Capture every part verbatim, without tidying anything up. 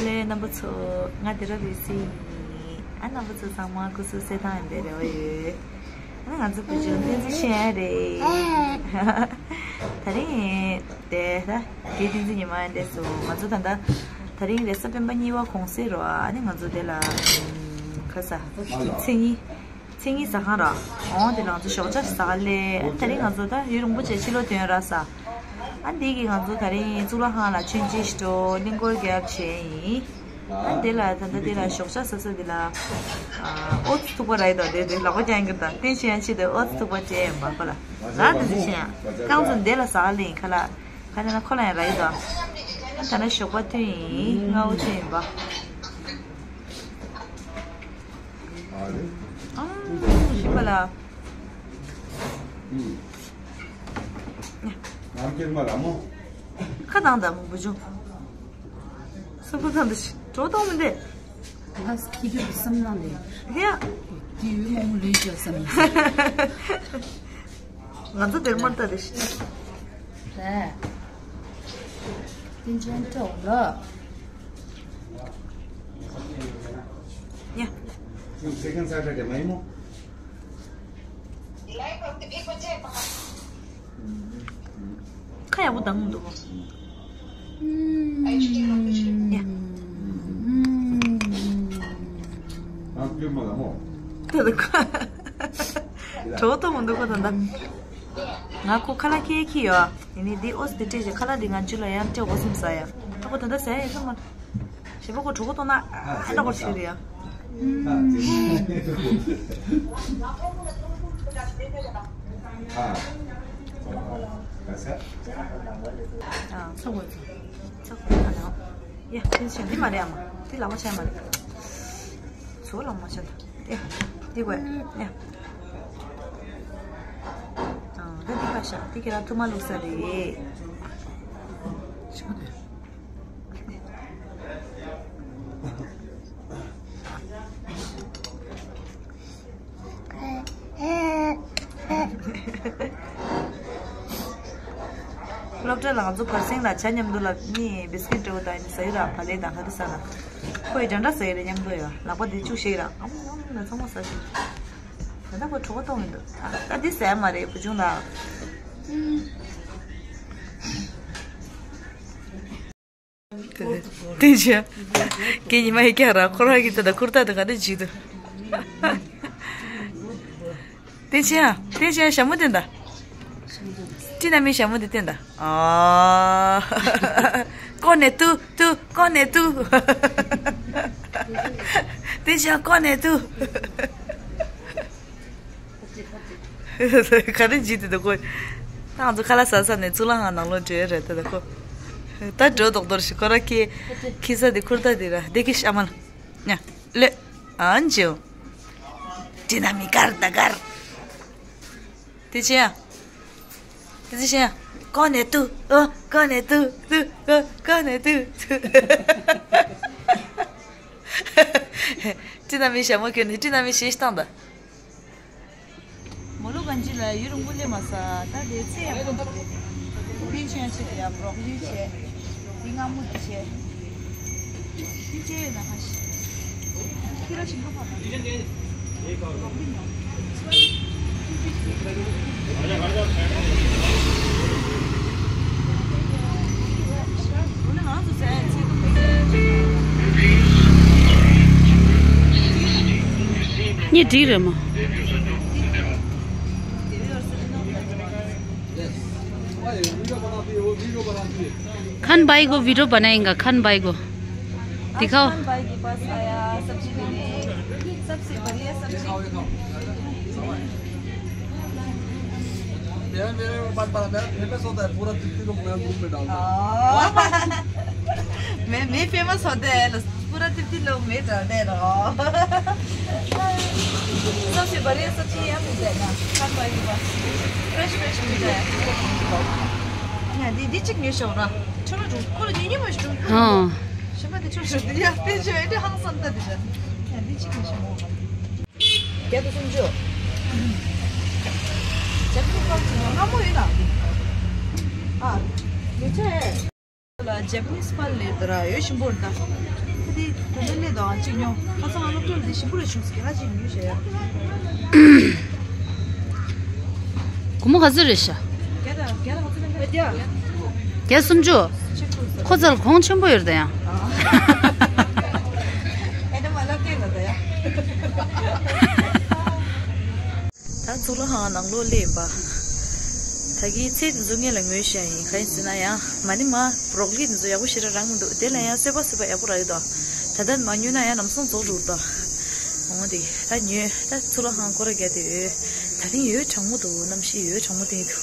ལེ་རྣམ་པ་ཚོ། ང་དེ་ར་རི་སི་ཡིན། ཨ་རྣམ་པ་ཚོ་ཚང་མ་སྐུ་གཟུགས་གསལ་ཐང་ཡིན་པའི་རེ་བ་ཡོད། ཨ་ང་ཚོ་བུ་ཆུང་བསྟན་འཛིན་ཤེས་ཡ་རེད། ད་རིང་དེ་ད་དགེ་བསྟན་འཛིན་ཉི་མ་ཡིན་དེ་སུ་ང་ཚོ་ད་ལྟ་ད་རིང་རེས་གཟའ་སྤེན་པ་གཉིས་པ་གུང་སེང་རོ། ཨ་ནི་ང་ཚོ་དེ་ལ་ཁ་ས་མཚན་ཉིན། མཚན་ཉིན་ཟ་ཁང་ར། འོང་དེ་ལ་ང་ཚོ་ཞོགས་ཇ་ཟ་ག་སླེབས། ད་རིང་ང་ཚོ་ད་ཡུལ་རིན་པོ་ཆེ་ཕྱི་ལོགས་ཐོན་ར་ས། ཨ་འདི་གི་ང་ཚོ་ད་རིང་གཙུག་ལག་ཁང་ལ་མཆོད་མཇལ་ཞུ་འགྲོ་གླིང་སྐོར་རྒྱབ་བྱས་ཡིན། ཨ་འདི་ལ་ད་ལྟ་འདི་ལ་ཞོགས་ཇ་ཟ་ས་འདི་ལ་ཨོ་ཙི་ཐུག་པ་ར་ཡི་དོ། དེ་དེ་ལག་པ་རྒྱག་གི་ད་བསྟན་ཆེན་ཡང་ཕྱི་དེ་ཨོ་ཙི་ཐུག་པ་སྤྲད་ཡིན་པ་ཁོ་ལ། ང་དེ་ཚོ་ཤེས་ཡང་རྐང་ཚོ་འདི་ལ་ཟ་ག་སླེབས་ཡིན་ཁ་ལག་ཁ་ལག་ན་ཁོ་ལ་ཡང་ར་ཡི་དོ། ད་ནི་ཞོགས་པ་ཐོན་ཡིན། སྔ་བོ་ཐོན་ཡིན་པ། ཨང་། ཞིམ་པ་ལ། ཁ་དང་དང་མོ་བུ་ཆུང་། སུ་བུ་ཚང་འདི་ཞིག་གྲོགས་གཏོང་མི་འདི། ང་ཁྱི་རྒྱུ་གི་བསམ་ནང་ལས། ཧེ་ཡ། དེ་ཡུལ་མོང་ལུས་ཅོ་བསམ་ནས། ང་ཚོ་དེར་མར་ལྟ་རེ་ཞིག་རེད། བསྟན་ཆེན་གྲོགས་ལ། ཡ། ཁྱོད་སེ་ཀན་ས་ཁྲ་དེ་མ་ཡིན་མོ། ཁ་ཡག་པོ་བཏང་འདུག་གོ། ཡ། ཨང་། ཀྱུ་མ་ལ་མོ། ད་ལྟ་ཁ། གྲོགས་གཏོང་མི་འདུག་གོ་ད་ལྟ། ང་ཁོ་ཁ་ལག་ཁྱེར་ཁྱེར་ཡོད། ཡིན་ནའི་འདི་ཨོ་སི་འདི་སྤྲད་བྱས་ཁ་ལག་འདི་ང་ཚོ་ལ་ཡང་སྤྲད་དགོས་བསམ་ས་ཡ། ཨ་ཁོ་ད་ལྟ་ཟ་ཡ་ཡོད་ས་མ། ཞེ་པོ་ཁོ་གྲོད་ཁོག་ལྟོགས་ན་ཨ་ན་ཁོ་ཤི་རེད་ཡ། ཨ། ཚོགས་ཚོགས་ཚོགས་ཡ། དེ་ཞིག་འདི་མ་རེད་ཨ་མ། འདི་ལག་པ་ཆག་མ་རེད། ཚོ་ལག་མ་ཆག་ད། ཡ། འདི་དགོས་ཡ། ཨ། ད་འདི་ཁ་ཤ་འདི་ཁྱེད་རང་ཐུག་མ་བླུགས་ས་རེད། ཞིམ་པོ་འདུག་སློབ་གྲྭ་ལ་ང་ཚོ་བར་གསེང་ལ་ཇ་མཉམ་དུ་ལ་ནི་བིས་ཀིཊ་འདྲ་བོ་དང་ནི་ཟ་ཡི་ར་བ་ལེ་དང་ཧ་དི་ས་ལ། ཁོ་ཡི་འདྲ་འདྲ་ཟ་ཡི་ར་མཉམ་དུ་ཡོད། ལག་པ་དེ་བཅུག་ཤེས་ར་ཨམ་ཨམ་ལ་ཚང་མ་ཟ་ཤེས། ད་ལྟ་ཁོ་གྲོད་ཁོག་ལྟོགས་མི་འདུག་ད་ད་འདི་ཟ་ཡ་མ་རེད་བུ་ཆུང་ལགས། དེ་བྱས། ཁྱེད་ཉི་མ་ཡི་ཀྱང་ར་ཁོ་རང་གི་ད་ད་ཁུར་ད་ད་ག་དེ་བྱེད་དུ། དེ་བྱས་ཡ། དེ་བྱས་ཡ་ཞྭ་མོ་དེ་འདྲ། ཅི་ན་མི་ཞྭ་མོ་དེ་དེ་འདྲ། ཨ། ཀོ་ནེ་ཏུ་ཏུ་ཀོ་ནེ་ཏུ། དེ་བྱས་ཡ་ཀོ་ནེ་ཏུ། ག་རེ་བྱེད་དེ་འདུག་གོ། ད་ང་ཚོ་ཁ་ལག་ཟ་ས་ནས་གཙུག་ལག་ཁང་ནང་ལོགས་འགྲོ་ཡ་རེད་ད་ད་གོ། ད་འགྲོ་རྡོག་རྡོག་ཞིག་ཁོ་ར་ཁྱེད་ཁྱི་ས་དེ་ཁུར་ད་དེ་ར་བདེ་གི་ཤ་མ་ལ། ཉ་ལེ། ཨ་འཇིའོ། དྲི་ན་མི་དཀར་ད་དཀར། དེ་ཆེ་ཡ། དེ་ཆེ་ཡ། ཀོ་ནེ་ཏུ། ཨོ་ཀོ་ནེ་ཏུ་ཏུ། ཨོ་ཀོ་ནེ་ཏུ་ཏུ། དྲི་ན་མི་ཞྭ་མོ་ཁྱོད་ནི་དྲི་ན་མི་ཞེས་བཏང་ད། མོ་ལོ་གན་ཇི་ལ་ཡུན་རིང་པོ་སླེབས་མ་ས། ད་དེ་ཚེ་ཡག་པོ་འདུག་དེ་ཆེན་ཆེ་ཡ་བྲོག་ལི་ཆེ། དེ་སྔ་མོ་དེ་ཆེ། དེ་ཆེ་ཡོད་ན་ཁ་ཤི། ཁྱི་ར་ཞིང་ཁ་ཕ་ད། ཉེ་འགྲིག་རེད་མོ། खान भाई को वीडियो बनाएगा, खान भाई को दिखाओ। खान भाई के पास आया, सब्जी लेने। सबसे बढ़िया सब्जी। मेरा, मेरा पान पड़ा, मेरा फेमस होता है, पूरा तिप्पी लोग मेरा ग्रुप में डालता है। हाँ। मैं, मैं फेमस होता है, पूरा तिप्पी लोग मैं डालते हैं। सबसे बढ़िया सब्जी यहाँ मिलता है ना, खान भाई के पास। फ्रेश, फ्रेश मिलता है। ཡ་འདི་འདི་གཅིག་ཉོས་ཤོག་ར། ཁྱོད་རང་ཁོ་ལ་ཉེ་ཉེ་མ་ཞུ། ཧང་། ཞིམ་པ་དེ་ཁྱོད་ཞུ་དེ་ཡ་དཔེ་ཆོས་ཨེ་འདྲ་ཧང་སང་ད་དེ་ཞག་ཡ་འདི་གཅིག་ཉོས་ཤོག་མོ། བརྒྱ་དང་སུམ་ཅུ། ཇ་ཁུ་ཁ་ཅིག་ཡང་སྔ་མོ་ཡིན་ན། ཨ། ཉོ་ཆ་ཨེ། ལ་ ཇེ་པ་ནིས་པར་ལས་དེ་ར་ཡོད་ཞིམ་པོ་རེད་ད། ཁ་དེ་ད་ལྟ་ལས་དང་གཅིག་ཉོ། ཁ་སང་ང་སློབ་གྲྭ་ལ་དེ་ཞིམ་པོ་རེད་བྱུང་སི་ཀེ་ར་གཅིག་ཉོས་བྱས་ཡ། སྒོར་མོ་ག་ཚོད་རེད་ཤག་བརྒྱ་དང་བརྒྱ་དང་ག་ཚོད་ལེན་པ་བརྒྱ། བརྒྱ་སུམ་ཅུ། ཁོ་ཚོ་ལ་གོང་ཆེན་པོ་ཡོད་རེད་ད་ཡང་། ཨེ་ད་མ་ལབ་སྐད་ལ་ད་ཡ། ད་གཙུག་ལག་ཁང་ནང་ལོགས་སླེབས་ཡིན་པ། ད་གིན་ཚལ་དེ་ཚོ་སྔོན་ལ་ཉོས་བཞག་ཡིན། ག་ཡིན་ཟེར་ན་ཡང་མ་ཎི་མ་བོ་རོ་ཀོ་ལི་དེ་ཚོ་ཡག་པོ་ཞེ་དྲག་རག་མི་འདུག་དེ་ལ་ཡང་སོས་པ་སོས་པ་ཡག་པོ་རག་ཡོད་དོ། ད་ལྟ་མ་ཉོས་ན་ཡང་ལམ་སང་རྫོགས་འགྲོ་གི་འདུག་འོ་དེ་ད་ཉོས། ད་གཙུག་ལག་ཁང་སྐོར་ར་རྒྱག་བསྡད་ཡོད། ད་རིང་ཡོད་གྲང་མོ་འདུག་གནམ་གཤིས་ཡོད་གྲང་མོ་བསྟན་འདུག་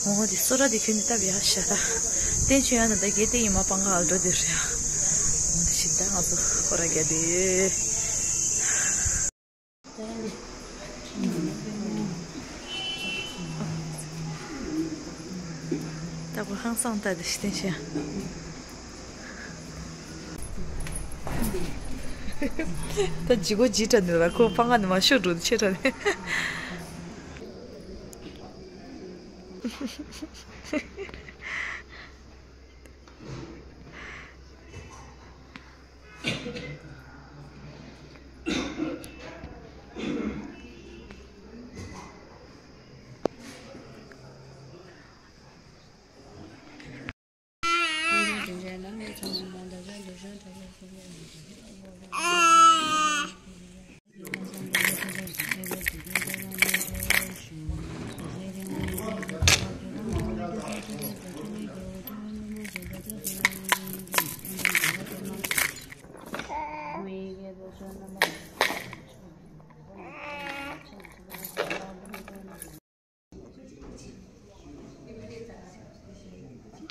འོ་དེ་སོ་ར་དེ་ཁྱོན་ནས་བཏབ་ཡག་ཤ་ད། བསྟན་ཆོས་ཡང་ད་ལྟ་དགེ་བསྟན་ཉི་མ་སྤང་ཁ་ཨ་འགྲོ་དེ་རེད་ཡ། འོ་དེ་ཞིག་ད་ང་ཚོ་སྐོར་ར་རྒྱག་བསྡད་ཡོད། ད་གོ་ཧང་སང་ད་དེ་ཤི་དེ་ཤི། ད་ཇི་གོ་ཇི་དྲ་ནི་ལ་ཁོ་ཕ་ང་ནི་མ་ཤོར་འགྲོ་ཆེ་དྲ་ནི།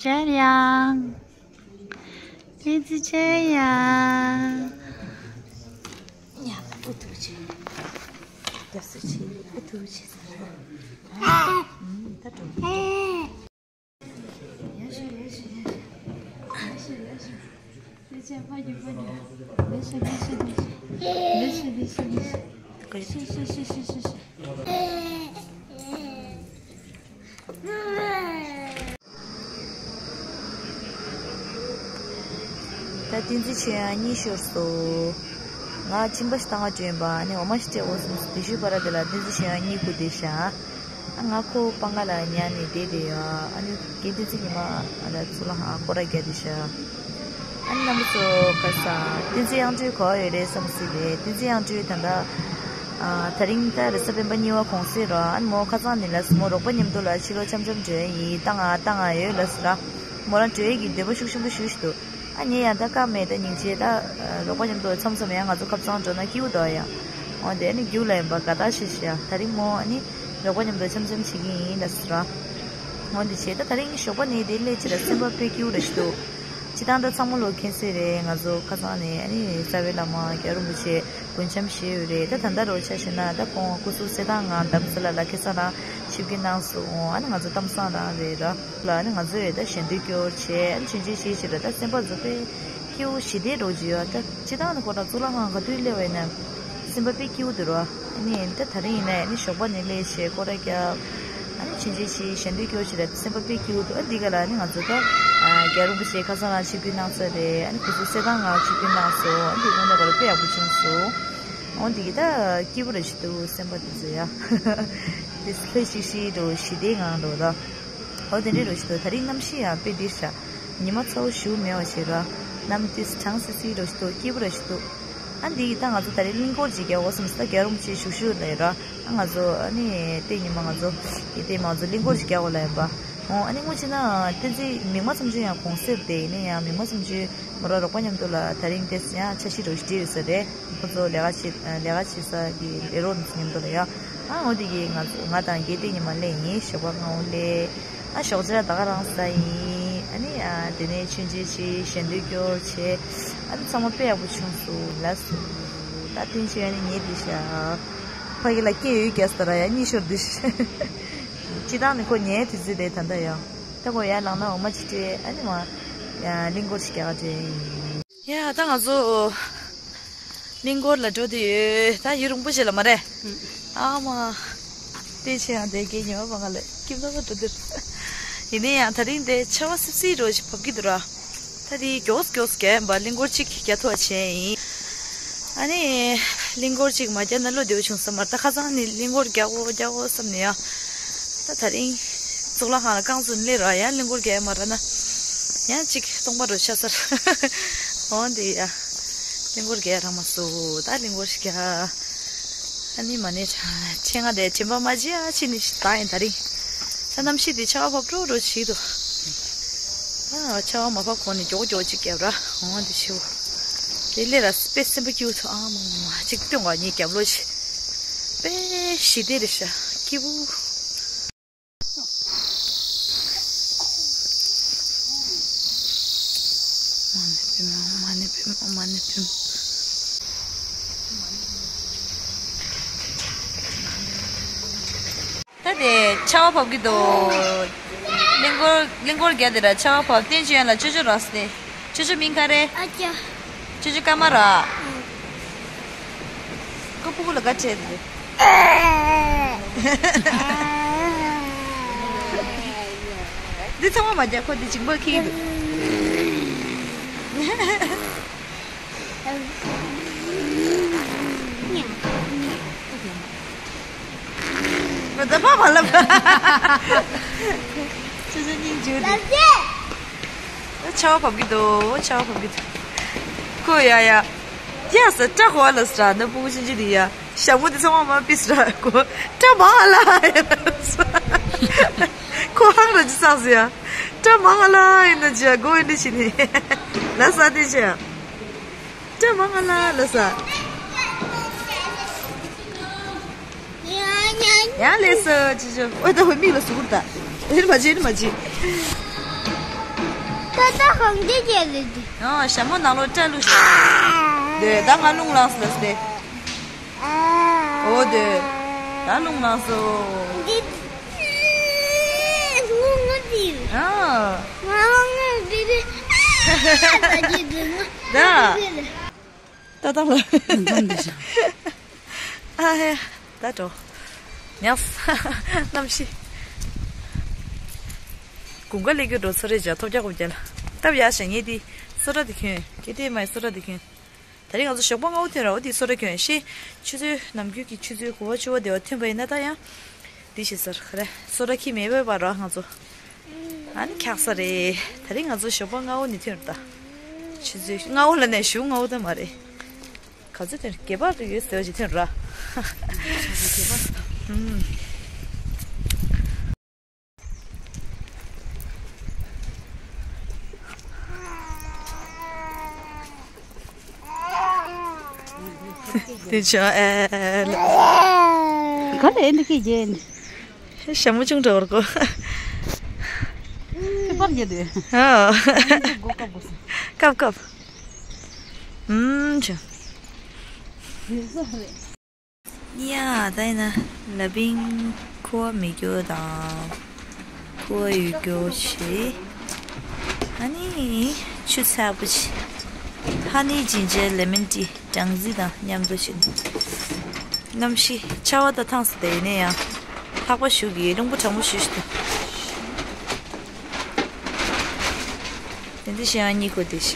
ཅེར་ཡང་། ཏི་ཙི་ཅེར་ཡང་། ཡ་ཨུ་ཐུག་ཆེ། ད་སུ་ཆེ་ཨུ་ཐུག་ཆེ་ཟེར། ད་འགྲོ། ད་བསྟན་འཛིན་ཆོས་དབྱངས་གཉིད་ཤོར་སོང་། ང་གཅིན་པ་ཞིག་བཏང་བ་བྱོན་པ་ནི་འོ་མ་ཞིག་སྤྲད་འོ་སོང་། དེ་ཤུལ་བར་དེ་ལ་བསྟན་འཛིན་ཆོས་དབྱངས་གཉིད་ཁུག་བསྡད་ཤག་ཨ་ང་ཁོ་པང་ཁ་ལ་ཉལ་ནས་བསྡད་དེ་ཡ། ཨ་ནི་དགེ་བསྟན་འཛིན་ཉི་མ་ཨ་ལ་ཚུར་ལ་ཧ་སྐོར་ར་རྒྱག་བསྡད་ཤག་ཨ་ནི་རྣམ་པ་ཚོ་ག་ས་བསྟན་འཛིན་དབྱངས་སྒྲོལ་ག་པར་ཡོད་རེད་བསམ་སྲིད་རེད། བསྟན་འཛིན་དབྱངས་སྒྲོལ་ད་ལྟ་ཨ་ད་རིང་ད་རེས་གཟའ་སྤེན་པ་གཉིས་པ་གུང་སེང་ར། ཨ་ནི་མོ་ཁ་སང་ནས་ལབ་སོང་། མོ་རོགས་པ་མཉམ་དུ་ལ་ཕྱི་ལོགས་འཆམ་འཆམ་འགྲོ་ཡ་ཡིན། ད་ང་ད་ང་ཡོད་ལབ་སོང་ར། མོ་རང་འགྲོ་ཡས་ཀྱི་འདོད་པ་ཤུགས་ཆེན་པོ་ཞུ་ཞིག་འདུག་ཨ་ངས་ཡང་ད་ཀ་མེད་ད་སྙིང་རྗེ་ད་རོགས་པ་མཉམ་དུ་མཚམས་མཚམས་ཡང་ང་ཚོ་ཁ་སང་འགྲོ་ན་སྐྱིད་པོ་འདུག་ཡ། འོ་དེ་ནི་རྒྱུགས་ལ་ཡིན་པ་དགའ་ཐག་ཆོད་ཤག་ད་རིང་མོ་ཨ་ནི་རོགས་པ་མཉམ་དུ་འཆམ་འཆམ་བྱེད་ཀྱི་ཡིན་ལབ་སོང་ར། འོ་དེ་བྱས་ད་ད་རིང་ཞོགས་པ་ནས་དེ་སླེབས་ཕྱིན་ལ་སེམས་པ་དཔེ་སྐྱིད་པོ་རེད་ཞིག་འདུག་སྤྱིར་བཏང་ད་ཚང་མ་ལོ་མཁྱེན་གསལ་རེད། ང་ཚོ་ཁ་སང་ནས་ཨ་ནི་རྩ་བའི་བླ་མ་རྒྱལ་བ་རིན་པོ་ཆེ་མགོན་འཆམ་བཞེས་ཡོད་རེད། ད་ད་ལྟ་རུ་ཆ་བཞག་ན་ད་ཁོང་སྐུ་གཟུགས་གསལ་ཐང་ངང་རྡ་རམ་ས་ལ་ལ་ཁ་སང་རང་ཆིབས་བསྒྱུར་གནང་སོང་། ཨ་ནི་ང་ཚོ་གཏམ་བཟང་རང་རེད་ར། ལ་ནི་ང་ཚོས་ད་ཞལ་འདོན་སྐྱོར་བྱས། ཨ་ནི་ཆུང་ཆུང་བྱས་བྱས་ར་ད་སེམས་པ་ཚོ་དཔེ་སྐྱིད་པོ་ཞི་བདེ་འདྲ་བོ་ཅིག་ཡོད། ད་སྤྱིར་བཏང་ནི་ཁོ་རང་གཙུག་ལག་ཁང་ག་དུས་སླེབས་པ་ཡིན་ན་སེམས་པ་དཔེ་སྐྱིད་པོ་འདུག་ར། ཨ་ནི་ད་ད་རིང་ཡིན་ན་ཨ་ནི་ཞོགས་པ་ནས་སླེབས་བྱས་སྐོར་ར་རྒྱབ། ཨ་ནི་ཆུང་ཆུང་བྱས་ཞལ་འདོན་སྐྱོར་བྱས་ར་སེམས་པ་དཔེ་སྐྱིད་པོ་འདུག་ཨ་འདི་ག་ལ་ཨ་ནི་ང་ཚོ་ད་རྒྱལ་བ་རིན་པོ་ཆེ་ཁ་སང་རང་ཆིབས་བསྒྱུར་གནང་ཚར་རེད། ཨ་ནི་སྐུ་གཟུགས་གསལ་ཐང་ངང་ཆིབས་བསྒྱུར་གནང་སོང་། ཨ་ནི་དེ་དངོས་གནས་ཁོ་རང་དཔེ་ཡག་པོ་བྱུང་སོང་། འོ་འདི་གི་ད་སྐྱིད་པོ་ར་ཞིག་འདུག་སེམས་པ་དེ་ཚོ་ཡ། དེ་ལྷོད་ཤིག་ཤིག་འགྲོ་ཞི་བདེའི་ངང་འགྲོ་ད། འོ་དེ་འདྲའི་རོ་ཞིག་འདུག་ད་རིང་གནམ་གཤིས་ཡང་དཔེ་འདི་ཤ། ཉི་མ་ཚ་བོ་ཞུ་མེད་པ་ཞིག་ར། གནམ་དེ་གྲང་སི་སི་རོ་ཞིག་འདུག་སྐྱིད་པོ་ར་ཞིག་འདུག་ཨ་འདི་ད་ང་ཚོ་ད་རིང་གླིང་སྐོར་ཅིག་རྒྱག་འོ་བསམ་སི་ད་རྒྱལ་བ་རིན་པོ་ཆེ་བཞུགས་བཞུགས་ལ་ཡོད་ར། ཨ་ང་ཚོ་ཨ་ནི་ལྟས་ཉི་མ་ང་ཚོ་གི་ལྟས་མ་ང་ཚོ་གླིང་སྐོར་ཅིག་རྒྱག་འོ་ལ་ཡིན་པ། འོ་ཨ་ནི་དངོས་ཆེ་ན་བསྟན་འཛིན་མིག་དམར་བསམ་ཆུང་ཡང་གུང་སེང་དེ་ཡིན་ན་ཡང་མིག་དམར་བསམ་ཆུང་མོ་རང་རོགས་པ་མཉམ་དུ་ལ་ད་རིང་དེ་ཡང་འཆར་གཞི་རོ་ཞིག་བྲིས་ཡོད་ས་རེད། ཁོ་ཚོ་ལས་ཀ་བྱེད་ལས་ཀ་བྱེད་ས་གི་ལས་རོགས་མཉམ་དུ་ལ་ཡ། ཨ་འོ་དེ་གི་ང་ང་དང་དགེ་ལྡན་ཉི་མ་སླེབས་ཡིན། ཞོགས་པ་སྔ་པོ་སླེབས། ཨ་ཞོགས་ཇ་ད་ག་རང་ཟ་ཡིན། ཨ་ནི་ཨ་དེ་ནས་ཆུང་ཆུང་བྱས་ཞལ་འདོན་སྐྱོར་བྱས། ཨ་ནི་ཚང་མ་དཔེ་ཡག་པོ་བྱུང་སོང་ལབ་སོང་། ད་བསྟན་ཆོས་ཨ་ནི་ཉལ་བསྡད་ཤག་ཕ་གི་ལ་སྐད་ཡོད་རྒྱག་ས་ར་ཡ་གཉིད་ཤོར་བསྡད་ཤག་སྤྱིར་བཏང་ནི་ཁོ་ཉལ་དུས་ཚོད་རེད་ད་ལྟ་ཡ། ད་ཁོ་ཡར་ལངས་ན་འོ་མ་ཅིག་སྤྲད། ཨ་ནི་མ་ཡ་གླིང་སྐོར་ཞིག་རྒྱག་ག་འགྲོ་ཡིན། ཡ་ད་ང་ཚོ་གླིང་སྐོར་ལ་འགྲོ་དུས་ཡོད། ད་ཡུན་རིང་པོ་ཞིག་ལ་མ་རེད། ཨ་མ། བསྟན་ཆོས་ཡང་དེ་གའི་ཉི་མ་མ་ང་ལ་སྐྱིད་པོ་འགྲོ་དུས། ཡིན་ན་ཡང་ད་རིང་དེ་ཆར་པ་སིབ་སིབ་རོ་ཞིག་བབས་ཀྱི་འདུག་ར། ད་དེ་མགྱོགས་མགྱོགས་རྒྱག་ཡིན་པ། གླིང་སྐོར་གཅིག་རྒྱག་ཐུབ་པ་བྱས་ཡིན། ཨ་ནི་གླིང་སྐོར་གཅིག་མ་རྒྱག་ན་བློ་བདེ་པོ་བྱུང་ས་མ་རེད། ད་ཁ་སང་ནི་གླིང་སྐོར་རྒྱག་གོ་རྒྱག་གོ་བསམ་ནས་ཡ། ད་དེ་རིང་གཙུག་ལག་ཁང་ལ་རྐང་བཙུགས་ནས་སླེབས་ར། ཡང་གླིང་སྐོར་རྒྱག་ཡ་མ་རག་ན་ཡང་གཅིག་སྟོང་པ་རུ་ཆགས་ཚར། འོ་འདི་ཡ། གླིང་སྐོར་རྒྱག་ཡ་རག་མ་སོང་། ད་གླིང་སྐོར་རྒྱག་ཨ་ནི་མ་ཎི་བགྲང་། ཆེད་མངགས་དེ་དྲན་པ་མ་བརྗེད་ཨ། ཕྱིན་ནས་ཞིག་བཏང་ཡིན་ད་རིང་། ད་གནམ་གཤིས་དེ་ཆར་པ་བབས་འགྲོ་འགྲོ་བྱེད་འདུག་ཨ་ཆར་པ་མ་བབས་གོང་ནས་མགྱོགས་མགྱོགས་ཅིག་བརྒྱབ་ར། འོ་འདི་ཞུ། དེ་ལས་ར་དཔེ་སེམས་པ་སྐྱིད་པོ་ཚོ། ཨ་མ་མ་མ་ཅིག་སྟོན་ག་ངའི་རྒྱབ་ལོགས་ཤིག་དཔེ་ཞི་བདེ་རེད་ཤག་སྐྱིད་པོ། མ་ཎི་པདྨེ་ཧཱུྃ། མ་ཎི་པདྨེ་ཧཱུྃ། མ་ཎི་པདྨེ། ད་དེ་ཆར་པ་བབས་ཀྱི་འདུག་གླིང་སྐོར་གླིང་སྐོར་རྒྱག་དེ་ར་ཆར་པ་བབས། བསྟན་ཆོས་ཡན་ལགས་ཅོ་ཅོ་རག་སྟེ། ཅོ་ཅོ་མིང་ག་རེ། ཨ་ཅག་ཅོ་ཅོ་ཀརྨ་ར། ཨང་། ཁོ་ཕྲུ་གུ་ལ་དགའ་བྱས་ཏེ། འདི་ཚང་མ་མ་རྒྱག་ཁོ་འདི་འཇིགས་པ་ཁྱི་འདུག་ད་ཕ་མ་ལབ། ཅོ་ཅོ་སྙིང་རྗེ་འདུག་ལབ་ཀྱི། ད་ཆར་པ་བབས་ཀྱི་འདུག་ཆར་པ་བབས་ཀྱི་འདུག་ཁོ་ཡ་ཡ། ཡ་ས་སྐྲ་གོ་བ་ལ་ས་ན་ཕྲུ་གུ་ཆུང་ཆུང་དེ་ཡ། ཞྭ་མོ་དེ་ཚང་མ་མར་ཕུད་ས་ར་གོ། སྐྲ་མང་ལ་ཡ་ས། ཁོ་ཧང་ར་ཅི་ས་སི་ཡ། སྐྲ་མང་ལ་ཡ་ན་ཅི་ཡ་གོ་ཡ་ནི་ཅི་ནི། ལ་ས་དེ་ཅི་ཡ། སྐྲ་མང་ལ་ལ་ས། ཡང་ལས་ས་ཅི་ཅི། ཨོ་ད་ཧོ་མིག་ལ་ཟུག་ར་ད། ཨེ་མ་ཅི་ཨེ་མ་ཅི། ད་ད་གང་དེ་རྒྱལ་ལེ་དེ། ཨ་ཞྭ་མོ་ནང་ལོགས་སྐྲ་བླུགས་ཤག་དེ་ད་ང་རླུང་ལངས་སོང་ལ་སྟེ། ཨོ་དེ། ད་རླུང་ལངས་སོང་། འདི། རླུང་ང་འདི། ཨ། ང་རླུང་ང་འདི་རེད། ཨ། ད་འདི་འདི་ང་། ད། ད་ད་ལ། འཛོམས་འདི་ཤག་ཨ་ཧེ། ད་འགྲོ། ཉལ། གནམ་གཤིས། དགུན་ཁ་སླེབས་རྒྱུ་འགྲོ་ཚོ་རེད་ཅག་ཐོབ་རྒྱག་གོ་རྒྱག་ལ། སྟབས་ཡག་ཤག་ངས་འདི་སོ་ཊ་འདི་གྱོན། ཀེ་ཏི་མའི་སོ་ཊ་འདི་གྱོན། ད་རིང་ང་ཚོ་ཞོགས་པ་སྔ་པོ་ཐོན་ར། འོ་འདི་སོ་ཊ་གྱོན་ཤེས། ཆུ་ཚོད་ནམ་རྒྱུན་གྱི་ཆུ་ཚོད་དགུ་པ་བཅུ་པ་དེ་བ་ཐོན་པ་ཡིན་ན་ད་ཡང་། འདི་ཞིག་ཟེར་ག་རེ། སོ་ཊ་ཁྱི་མེད་པའི་བར་ར་ང་ཚོ། ཨ་ནི་འཁྱག་ས་རེད། ད་རིང་ང་ཚོ་ཞོགས་པ་སྔ་པོ་ནས་ཐོན་ར་ད། ཆུ་ཚོད་སྔ་པོ་ལ་ནས་ཞུ་སྔ་པོ་ད་མ་རེད། ག་ཚོད་ཐོན་ར། བརྒྱད་པ་རེད་ཡོད་ཟེར་བ་ཞིག་ཐོན་ར། ཧུམ། དེ་ཆ་ཨེ་ལ། ག་ལ་ཨེ་འདི་ཁྱི་རྒྱན། ཞྭ་མོ་ཅུང་འདྲ་བར་གོ། ཁྱི་པར་རྒྱན་དེ། ཨ། སྒོ་ཀབ་དགོས་སོ། ཀབ་ཀབ། ཨུམ་ཆ། དེ་ཚོ་རེད། ཡ། ད་ཡིན་ན་ལ་ཕིང་ཁུ་བ་མེད་རྒྱུ་དང་། ཁུ་བ་ཡོད་རྒྱུ་བྱས། ཨ་ནི་ཆུ་ཚ་པོ་ཅིག་ཧ་ནི་ཇིན་ཇར་ལེ་མོན་ཊི་སྦྲང་རྩི་དང་མཉམ་དུ་བྱས། གནམ་གཤིས་ཆར་པ་ད་ཐང་སོང་སྟེ་ཡིན་ན་ཡང་ལྷགས་པ་ཞུ་གི། རླུང་བུ་གྲང་མོ་ཞུ་ཞུ་འདུག་དེ་འདི་ཤ་གཉིས་ཁོ་དེ་ཤ་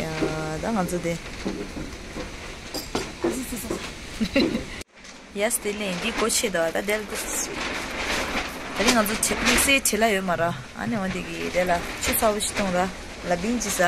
ད་ང་ཚོ་དེ། ཡས་དེ་ལས་འདི་སྒོ་ཕྱེ་དོ། ད་དེ་ལ་དེ། ད་རིང་ང་ཚོ་དམིགས་བསལ་བྲེལ་བ་ཡོད་མ་ར། ཨ་ནི་འོ་འདི་གི་དེ་ལ་ཆུ་ཚ་པོ་ཞིག་བཏུང་ར། ལ་ཕིང་ཅིག་ཟ།